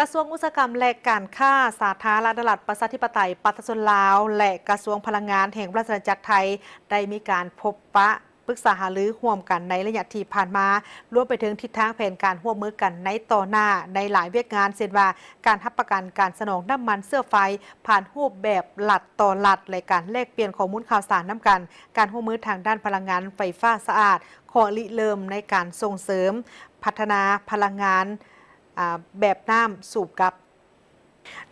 ກະຊວງອຸດສາຫະກຳ ແລະ ການຄ້າ ສາທາລະນະລັດ ປະຊາທິປະໄຕ ປະຊາຊົນລາວ ແລະ ກະຊວງພະລັງງານ ແຫ່ງລາຊະອານາຈັກໄທ ໄດ້ມີການພົບປະປຶກສາຫາລືຮ່ວມກັນໃນໄລຍະທີ່ຜ່ານມາ, ລວມໄປເຖິງທິດທາງແຜນການຮ່ວມມືກັນໃນຕໍ່ໜ້າ ໃນຫຼາຍວຽກງານ ເຊັ່ນວ່າ ການຮັບປະກັນການສະໜອງນ້ຳມັນເຊື້ອໄຟ ຜ່ານຮູບແບບລັດຕໍ່ລັດ ແລະ ການແລກປ່ຽນຂໍ້ມູນຂ່າວສານນຳກັນ, ການຮ່ວມມືທາງດ້ານພະລັງງານໄຟຟ້າສະອາດ, ຂໍ້ລິເລີ່ມໃນການສົ່ງເສີມພັດທະນາພະລັງງານ ອາ ແບບນ້ຳສູບກັບ.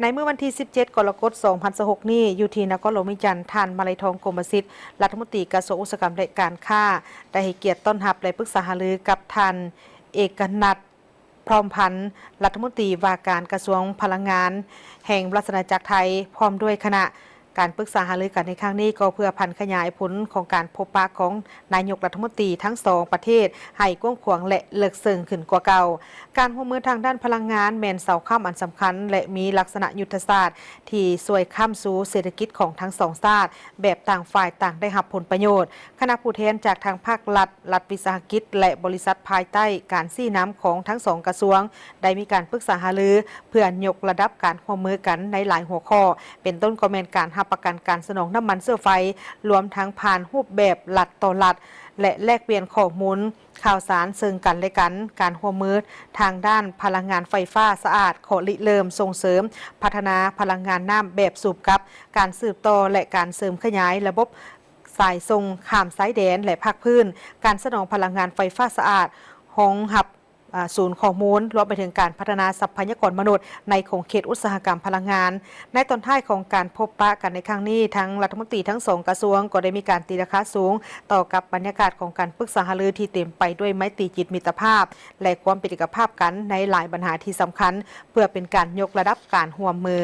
ໃນມື້ວັນທີສິບເຈັດ ກໍລະກົດ ສອງພັນຊາວຫົກນີ້ ຢູ່ທີ່ນະຄອນຫຼວງວຽງຈັນ, ທ່ານ ມາໄລທອງ ກົມມະສິດ ລັດຖະມົນຕີກະຊວງອຸດສາຫະກຳ ແລະ ການຄ້າ ໄດ້ໃຫ້ກຽດຕ້ອນຮັບ ແລະ ປຶກສາຫາລືກັບທ່ານ ເອກະນັດ ພ້ອມພັນ ລັດຖະມົນຕີວ່າການກະຊວງພະລັງງານ ແຫ່ງລາຊະອານາຈັກໄທ ພ້ອມດ້ວຍຄະນະ. ການປຶກສາຫາລືກັນໃນຄັ້ງນີ້ ກໍເພື່ອຜັນຂະຫຍາຍຜົນຂອງການພົບປະຂອງນາຍົກລັດຖະມົນຕີທັງສອງປະເທດ ໃຫ້ກວ້າງຂວາງ ແລະ ເລິກເຊິ່ງຂຶ້ນກວ່າເກົ່າ. ການຮ່ວມມືທາງດ້ານພະລັງງານແມ່ນເສົາຄ້ຳອັນສຳຄັນ ແລະ ມີລັກສະນະຍຸດທະສາດທີ່ຊ່ວຍຄ້ຳຊູເສດຖະກິດຂອງທັງສອງຊາດ ແບບຕ່າງຝ່າຍຕ່າງໄດ້ຮັບຜົນປະໂຫຍດ. ຄະນະຜູ້ແທນຈາກທາງພາກລັດ, ລັດວິສາຫະກິດ ແລະ ບໍລິສັດ ພາຍໃຕ້ການຊີ້ນຳຂອງທັງສອງກະຊວງ ໄດ້ມີການປຶກສາຫາລື ເພື່ອຍົກລະດັບການຮ່ວມມືກັນໃນຫຼາຍຫົວຂໍ້, ເປັນຕົ້ນກໍແມ່ນການຮັບປະກັນການສະໜອງນ້ຳມັນເຊື້ອໄຟ, ລວມທັງຜ່ານຮູບແບບລັດຕໍ່ລັດ ແລະ ແລກປ່ຽນຂໍ້ມູນຂ່າວສານເຊິ່ງກັນ ແລະ ກັນ, ການຮ່ວມມືທາງດ້ານພະລັງງານໄຟຟ້າສະອາດ, ຂໍ້ລິເລີ່ມສົ່ງເສີມພັດທະນາພະລັງງານນ້ຳແບບສູບກັບ, ການສືບຕໍ່ ແລະ ການເສີມຂະຫຍາຍລະບົບສາຍສົ່ງຂ້າມຊາຍແດນ ແລະ ພາກພື້ນ, ການສະໜອງພະລັງງານໄຟຟ້າສະອາດ, ຮອງຮັບ ອາ ສູນຂໍ້ມູນ, ລວມໄປເຖິງການພັດທະນາຊັບພະຍາກອນມະນຸດໃນຂົງເຂດອຸດສາຫະກຳພະລັງງານ. ໃນຕອນທ້າຍຂອງການພົບປະກັນໃນຄັ້ງນີ້, ທັງລັດຖະມົນຕີທັງສອງກະຊວງກໍໄດ້ມີການຕີລາຄາສູງຕໍ່ກັບບັນຍາກາດຂອງການປຶກສາຫາລືທີ່ເຕັມໄປດ້ວຍໄມຕີຈິດມິດຕະພາບ ແລະ ຄວາມເປັນເອກະພາບກັນໃນຫຼາຍບັນຫາທີ່ສຳຄັນ ເພື່ອເປັນການຍົກລະດັບການຮ່ວມມື.